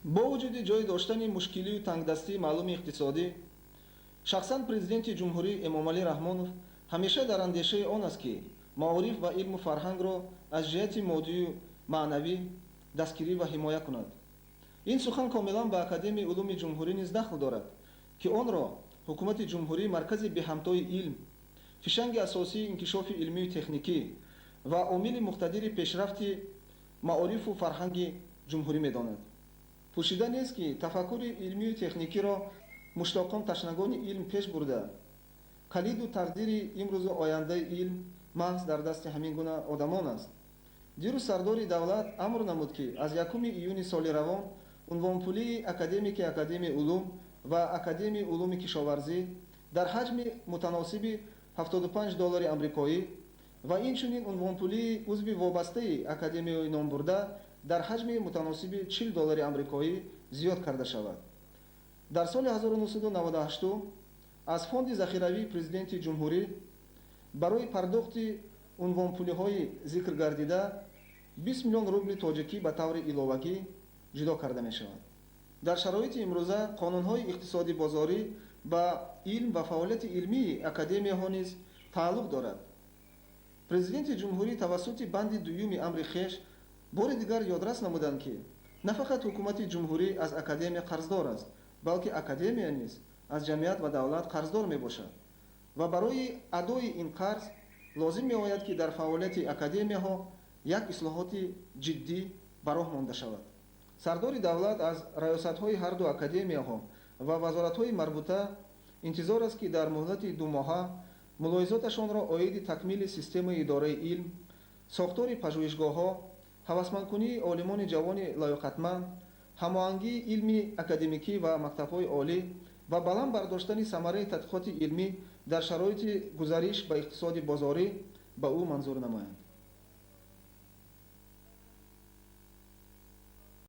Бо вуҷуди ҷой доштани мушкилию тангдастии маълуми иқтисодӣ, шахсан Президенти Ҷумҳурӣ Эмомалӣ Раҳмонов ҳамеша дар андешаи он аст, ки маориф ва илму фарҳангро аз ҷиҳати моддию маънавӣ дастгирӣ ва ҳимоя кунад. Ин сухан комилан ба Академияи улуми Ҷумҳурӣ низ дахл дорад, ки онро Ҳукумати Ҷумҳурӣ маркази беҳамтои илм, фишанги асосии инкишофи илмию техникӣ ва омили муқтадири пешрафти маорифу фарҳанги ҷумҳурӣ медонад. Пӯшида нест, ки тафаккури илмию техникиро муштоқон, ташнагони илм пеш бурда, калиду тақдири имрӯзу ояндаи илм маҳз дар дасти ҳамин гуна одамон аст. Дирӯз сардори давлат амр намуд, ки аз 1 июни соли равон унвонпулии академики Академияи улум ва Академияи улуми кишоварзӣ дар ҳаҷми мутаносиби 75 доллари амрикоӣ ва инчунин унвонпулии узви вобастаи академияи номбурда дар ҳаҷми мутаносиби 40 доллари амрикоӣ зиёд карда шавад. Дар соли 1998 аз Фонди захиравии Президенти Ҷумҳурӣ барои пардохти унвонпулиҳои зикргардида 20 миллион рубли тоҷикӣ ба таври иловагӣ ҷудо карда мешавад. Дар шароити имрӯза қонунҳои иқтисоди бозорӣ ба илм ва фаъолияти илмии академияҳо низ тааллуқ дорад. Президенти Ҷумҳурӣ тавассути банди дуюми амри хеш бори дигар ёдрас намуданд, ки на фақат Ҳукумати Ҷумҳурӣ аз академия қарздор аст, балки академия низ аз ҷамъият ва давлат қарздор мебошад ва барои адои ин қарз лозим меояд, ки дар фаъолияти академияҳо як ислоҳоти ҷиддӣ ба роҳ монда шавад. Сардори давлат аз раёсатҳои ҳарду академияҳо ва вазоратҳои марбута интизор аст, ки дар муҳлати думоҳа мулоҳизоташонро оиди такмили системаи идораи илм, сохтори пажӯҳишгоҳҳо, ҳавасмандкунии олимони ҷавони лоёқатманд, ҳамоҳангии илми академикӣ ва мактабҳои олӣ ва баланд бардоштани самараи тадқиқоти илмӣ дар шароити гузариш ба иқтисоди бозорӣ ба ӯ манзур намоянд.